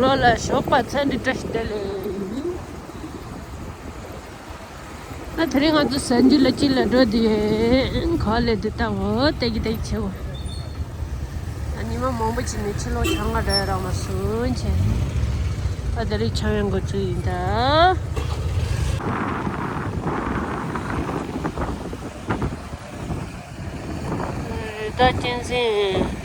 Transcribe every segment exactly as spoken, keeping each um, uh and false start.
ལོ་ལ་ཞོགས་པ་ཚན་འདི་བཀྲ་ཤིས་བདེ་ལེགས། ད་དེ་རིང་ང་ཚོ་གཟའ་མཇུག་ལ་གཅིག་ལ་འགྲོ་དུས་ག་ལེ་དེ་ལྟ་འོ་ཏེ་གི་ཏེ་གི་བྱེད་འོ། ད་ཉི་མ་མང་པོ་ཅིག་ནས་ཕྱི་ལོགས་ཆང་ང་འདྲ་རག་མ་སོང་བྱས། ད་དེ་རིང་ཆང་ཡང་འགོ་ཚུགས་ཡིན་ད། རི་དྭགས་གཅན་གཟན།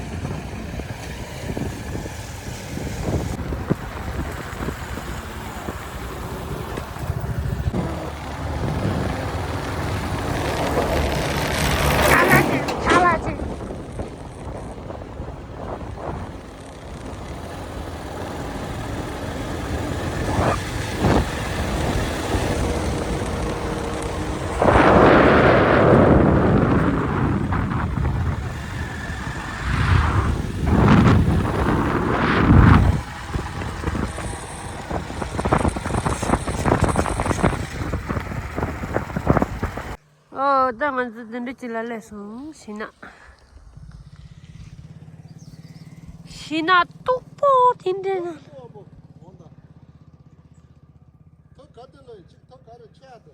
ཨོ། ད་ང་ཚོ་འདི་འདྲ་ཅིག་ལ་སླེབས་སོང་། ཤིང་ནགས། ཤིང་ནགས་སྟུག་པོ་དེ་འདྲ་ན། ཐོ་ག་དེ་ལ་ཅིག་ཐོ་ག་རེ་ཆགས་དེ།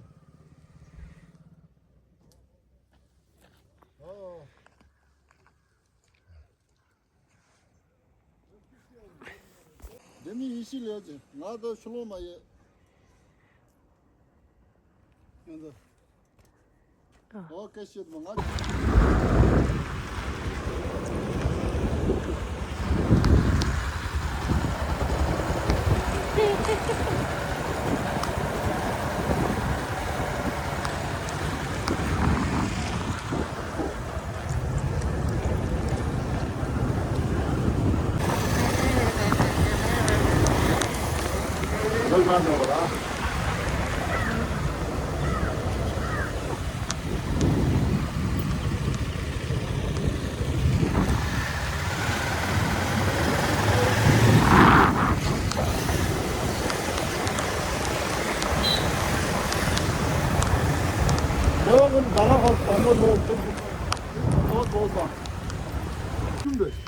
ཨོ། འདི་ནི་ཡེ་ཤེས་ལས་ཀྱི་ང་ད་ཤུ་ལོ་མ་ཡེ། ཨོ་ཀེ་ཤེད་མ་ང་།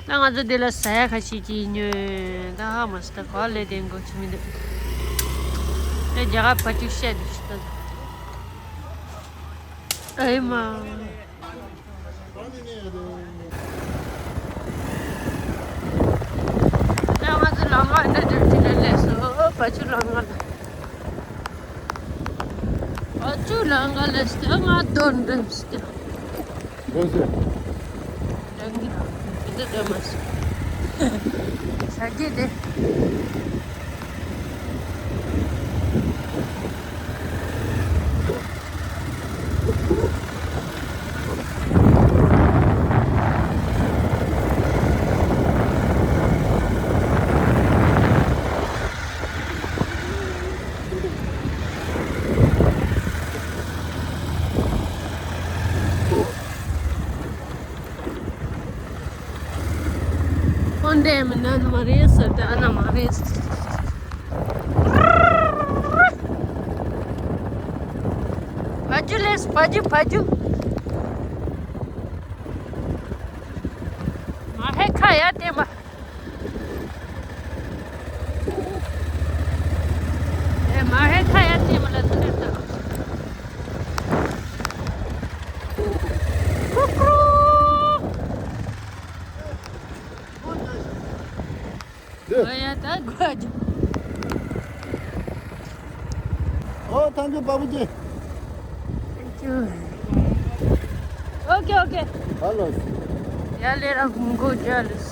ད་ང་ཚོ་འདི་ལ་ཟ་ཡ་ཁ་ཤས་ཅིག་ཉོས། ད་ཧ་མ་སི་ད་ག་ལེ་དེ་འགོ་ཆུ་མི་འདུག་ད་རྒྱ་གར་ཕ་ཅིག་བཤད་འདུག་ཤི་ད། ཨེ་མ། ད་ང་ཚོ་ལམ་ཁ་འདི་འགྲིམ་གྱི་ནས་སླེབས་སོང་། བ་ཕྱུགས་ལམ་ཁ་ལ། བ་ཕྱུགས་ལམ་ཁ་ལ་སྟེ་ང་རྡོ་འགྲིམ་སྟེ། འགྲོ་ཟེར། འགྲིམ་གྱི་རེད། འདི་འགྲིམ་མ་སོང་། ཟ་རྒྱུ་དེ། ཁོང་འདྲེ་མི་ན་ནི་མ་རེད་ཟེར་ཏེ་ཨ་ན་མ་རེད། ཕ་ཇུ་ལེས་ཕ་ཇུ་ཕ་ཇུ། མ་ཧེ་ཁ་ཡ་བསྟན་པ། ཨེ་མ་ཧེ་ཁ་ཡ་བསྟན་པ་ལ་ཚུར་ལེབ་དང་། ཀུ་ཀུ་རུ། འདི། ཨ་ཡ་ད་དགོད་རྒྱུ། ཨོ་ཐང་གི་པ་པུ་ཅི། Thank you. Okay, okay. Hello. Yeah, later. Go jealous.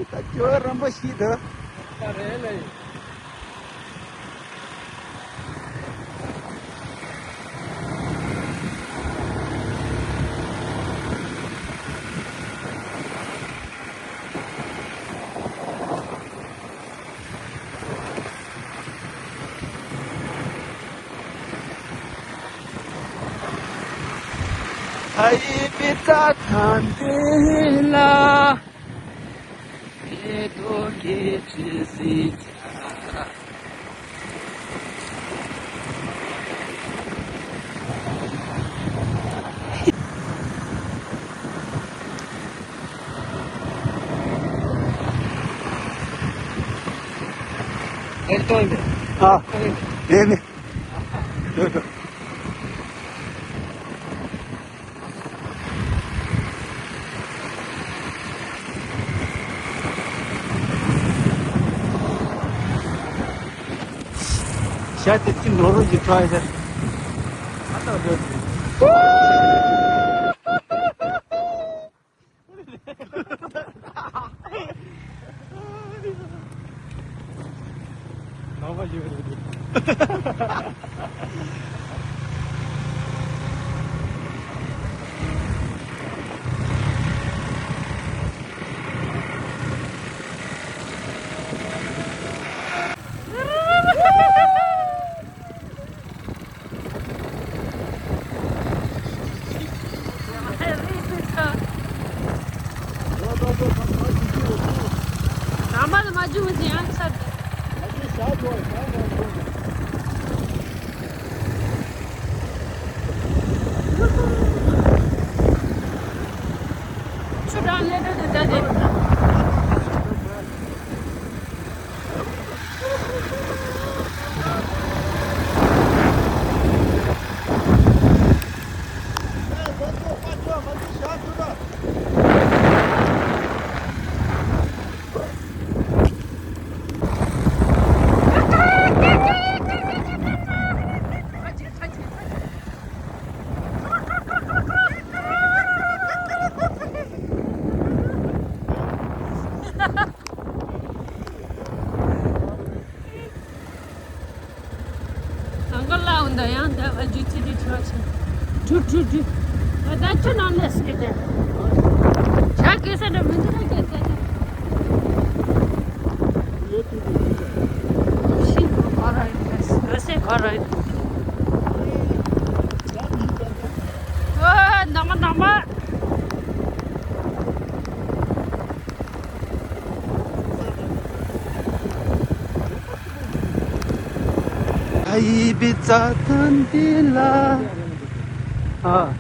ད་ཁྱོད་རམ་པ་ཤི་ད། ཨ་ཡི་པི་ཙ་ཐན་ཏི་ལ། ཨེ་ཏོ་ཀེ་ཅི་སི་ཅ། ཨེ་ཏོ་ཨིན་པས། ཨ། ཨེ་ཏོ་ཨིན་པས། ཨེ་ནི། ཤ་དེ་ཅི་ནོར་རུ་ཅི་ཁྲ་ཡ། ནང་པ་ཡོད་རེད། ཨང་ཀལ་ལགས་འོང་དང་ཡང་ད་ཨ་ཇུ་ཚི་དེ་ཁྲོ་ཆེ། ཁྲུ་ཁྲུ་ཁྲུ། ད་ད་ཁྱོད་ནང་ནས་སྐད་དེ། ཇ་གེ་སར་འདྲ་མི་འདུག་ན་གེ་སར་འདྲ། ཤིན་ཏུ་ག་ར་ཡིན་ད་ཟེར་ག་ར་ཡིན། ཨ་ནང་མ་ནང་མ། ཨ་ཡི་བི་ཙ་ཐན་ཏི་ལ། ཨ།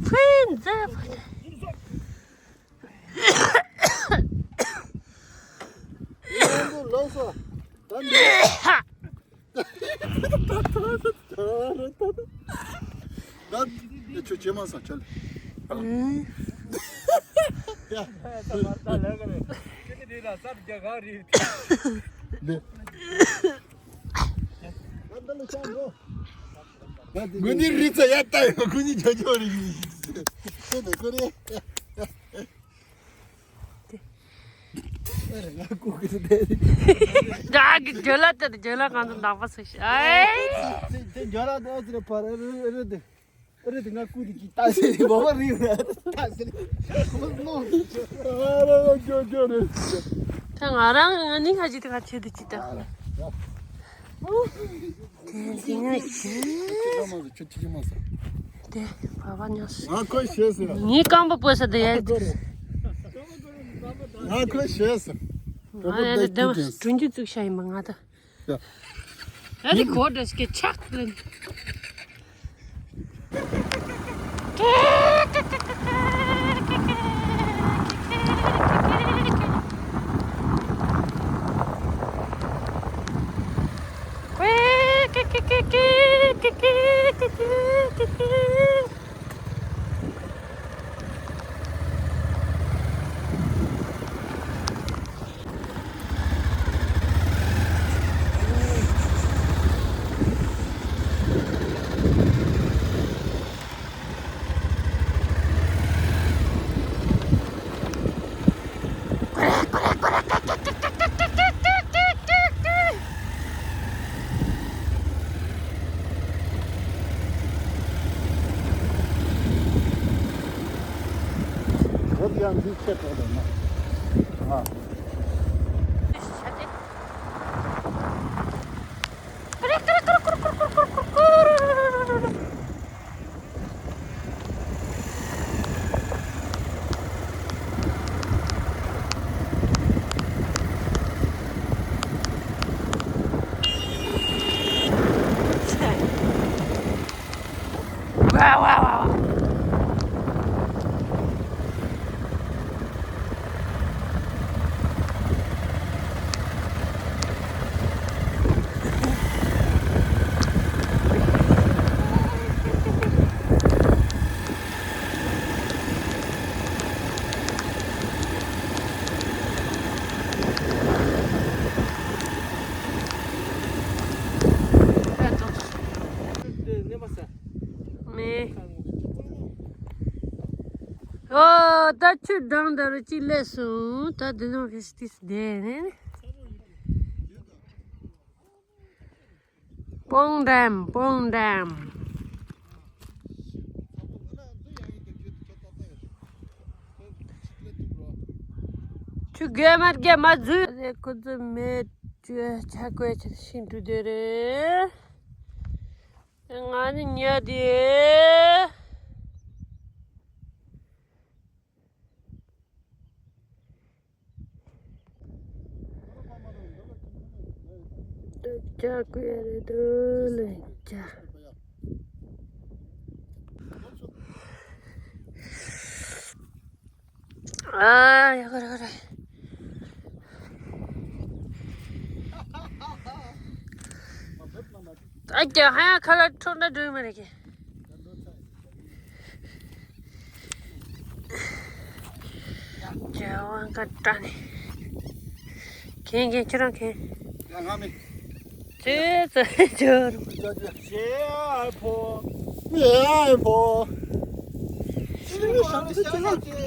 ཕིན་ཛ། ལགས་སོ། ད་འདི། ད་འདི་ཁྱོད་བྱེད་མ་སོང་ཁྱོད། ཡ། ལེ། ད་འདི་ལ་ཆགས་འགྲོ། ད་འདི་ལ། ངུ་ནི་རི་ཙ་ཡ་ལྟ་ཡོད། ཁོ་གཉིས་ཇོ་ཇོ་རེད། ཁྱོད་དེ་ཁོ་རེད། ང་ལྐུགས་ཀྱི་རེད། ད་གི་ཇོ་ལ་ལྟ་དེ་ཇོ་ལ་གང་དུ་འདག་པ་ཟིག་ཤི། ཨེ། དེ་ཇོ་ལ་ལྟ་ཟེར་བ་རེད་རེད་དེ། རེད་དེ་ང་ལྐུགས་དེ་གི་ལྟ་ཟེར་བ་རེད་རེད་ལྟ་ཟེར། ཁོ་ནོ། ཨ་ར་ཇོ་ཇོ་རེད། ད་ང་རང་ང་ནི་ཁ་ཅིག་དེ་ཁ་ཆེ་དེ་ཅི་ལྟ། དེ་དེ་ངས་ཁྱེར། དེ་བ་བ་ཉོས། ང་ཁོ་ཤེས་ཟེར། ངའི་རྐང་པ་པོ་ས་དེ་ཡ། ང་ཁོ་ཤེས་ཟེར། ང་ཡ་དེ་དེ་གྲུང་རྒྱུ་བཙུགས་ཤ་ཡིན་པ་ང་ད། ཡ་དེ་གོ་འདྲ་ཞིག་ཆག་ལེན། ཡང་འདི་ཆེ་དྲགས་དང་ན། ཨ། མེ། ཨོ། ད་ཆུ་འགྲམ་དུ་རུ་གཅིག་སླེབས་སོང་། ད་འདི་ནང་གི་སྟིས་བསྡད་ནས། སྤོང་འགྲམ། སྤོང་འགྲམ། ཆུ་རྒྱ་མ་རྒྱ་མ་འཛུལ། ཁོ་ཚོ་མེ་ཆུ་ཆ་བགོས་ཆེད་ཤིང་འདྲུད་དེ་རེད། ང་ནི་ཉལ་དེ། ལྕགས་ཀུ་ཡ་རེད་འདུག་ལ་ལྕགས། ཨ་ཡ་ག་རེ་ག་རེ། ཨ་ཀྱ་ཧ་ཡ་ཁ་ལ་ཁྲོ་འདྲ་འགྲོ་ཡི་མ་རེད་ཀྱི། ཇ་བང་ཀ་ཏྲ་ནི། ཁེན་ཁེན་ཁྱེད་རང་ཁེན། ཡ་ང་མི། ཙེ་ཙེ་ཇོར། ཞེ་ཨ་ཕོ། ཡ་ཨ་ཕོ། ཅི་ལ་ཅི་ལ་ཅི།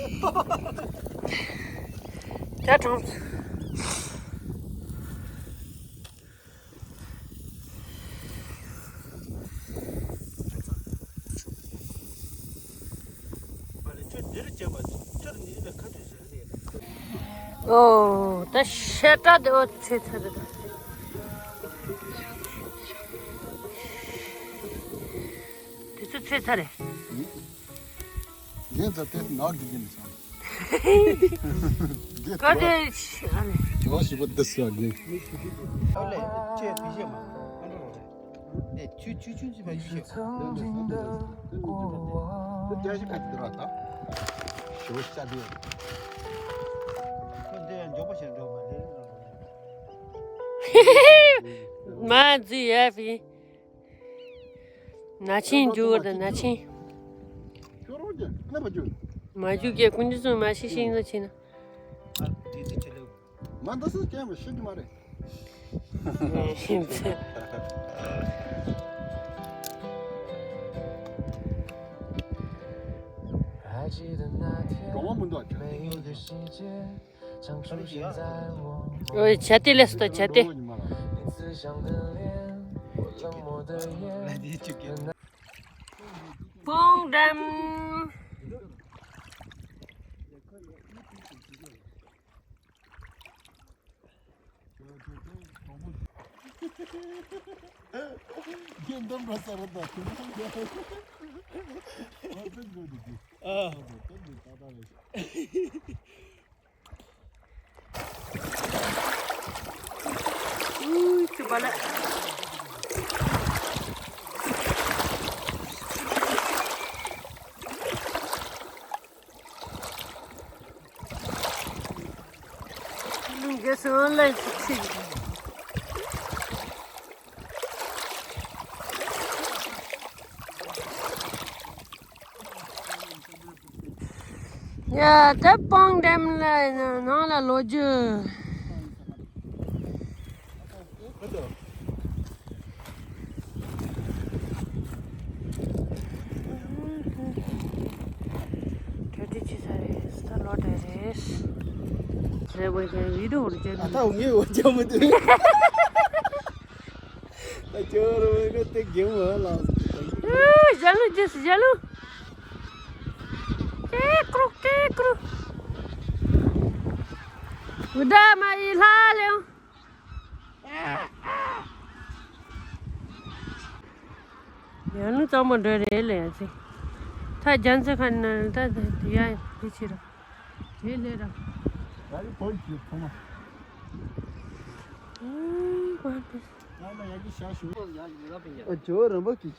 ཇ་གྲོང་། ཨོ། ད་ཤ་ཀྲ་དེ་འོ་ཚེ་ཚེ་རེད། དེ་ཚོ་ཚེ་ཚ་རེད། རྒན་ཚ་དེ་ནག་གི་རྒན་ཚ། ག་དེ་ཨ་ནི། ཇོ་ཞིབ་པོ་དེ་སུ་རྒན། ཨོ་ལེ། ཅེ་ཕི་ཤེ་མ། ཨ་འགྲོ་རོ་རེད། ཨེ་ཆུ་ཆུ་ཆུ་ཆུ་མ་ཆུ་ཤེ། དེ་ཅི་ཞིག་ག་དེ་ར་ད། ཞོ་ཤ་དེ། ཁོ་འདི་ཡང་འཇོག་པ་ཞིག་འགྲོ་མ་རེད། མ་ཛི་ཡ་ཕི། ན་ཆེན་རྒྱུ་བར་དུ་ན་ཆེན། ཁྱོད་རང་གིས་ཀླད་པ་རྒྱུ། མ་རྒྱུ་གི་ཀུན་འདི་ཚོ་མ་ཤི་ཤི་ཡིན་ན་ཆེ་ན། མ་འདི་སུ་སྐྱེ་བ་ཤི་གི་མ་རེད། གྲོང་བ་མི་འདུག་ཨ། ཨོ་བྱ་དེ་ལས་སུ་དང་བྱ་དེ། སྤོང་འགྲམ། རྒན་འདམ་ར་ས་ར་ད་ཁྱོད་རང་རྒན། ཨ་ཏན་དགོས་འདུག་གི། ཨ་ཏན་དགོས་ཏག་ཏག་རེད། ཨུ་ཅུ་པ་ལ། ལུང་གེ་སོང་ལ་ཅི་ཆི། ཡ། ད་སྤང་འགྲམ་ལ་ནང་ལ་ལོག་རྒྱུ། གྲ་སྒྲིག་བྱེད་ས་རེད། ད་ལོག་འགྲོ་རེད། རེད་བ། ཡ་བི་ཌི་ཡོ་རུ་བྱེད། ཨ་ད་ངས་འོ་ཅག་མི་འདུག་ད་ཁྱོད་རང་གི་དེ་རྒན་མོ་ལ། ཨུ། ཞྭ་ལུ་རྗེས་སུ་ཞྭ་ལུ། ཀེ་ཀྲུག་ཀེ་ཀྲུག་འུ་ད་མ་ཡི་ལྷ་ལེའོ། ཡང་ནུ་གཙང་པོ་འགྲོ་རེད་ལེ་ཡ་ཚེ། ད་རྒྱ་མཚོ་ཁ་ན་ད་ད་ཡ་དེ་ཕྱིར་ར། དེ་ལས་ར། ད་ཡི་བོད་ཀྱི་ཐོག་མ། ཨུམ་བ་དེ། ང་ལ་ཡ་གི་ཤ་ཞུ། ཨ་ཇོ་རམ་པ་ཀི།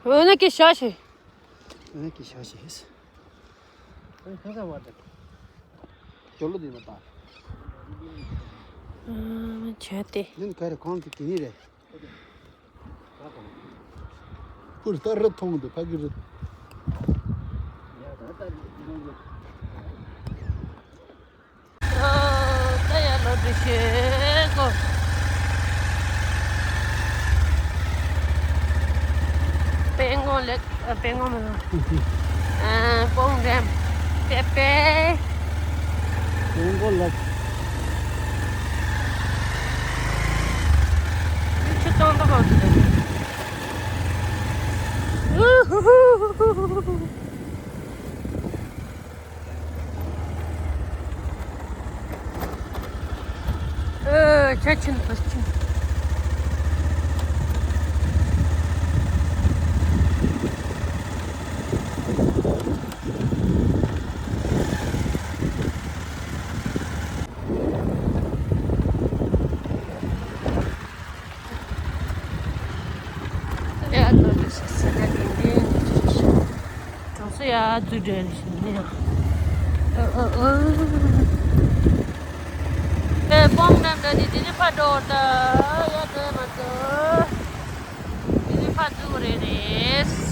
འོ་ན་ཀི་ཤ་ཞེ། འོ་ན་ཀི་ཤ་ཞེ། ཨེ་ཁ་ཁ་བ་དེ། ཇོ་ལོ་དེ་མ་ད། ཨ་ཆ་དེ། ཡིན་ག་རེ་གོང་གི་གི་ནི་རེད། ཕུར་ལྟར་རི་མཐོང་འདུག་ཕ་གི་རི། ཨོ་ད་ཡ་ལོ་འདི་ཤེས་གོ། སྤྲང་གོང་ལེགས། ཨ་སྤྲང་གོང་མིན་ན། ཨ་སྤོང་རེམ། པེ་པེ། སྤྲང་གོང་ལེགས། ཆུ་གཙང་དུ་གང་ཞིག་རེད། ཨུ་ཧུ་ཧུ་ཧུ་ཧུ། ཨེ་ཆ་ཆེན་པོ་ཆེ། ཡ་ནོ་རི་ཤི་སི་ལ་ཏིང་ཏིང་། གྲོང་ཚོ་ཡ་རྫུ་འབྲེལ་ཞིག་ནི་ཡང་། ཨ་ཨ་ཨ། ཨེ་སྤོང་རྣམས་ལ་ནི་དེ་ནི་ཕ་འགྲོ་ད་ཡ་འགྲོ་མ་འགྲོ། དེ་ནི་ཕ་རྫུ་རེ་རེད།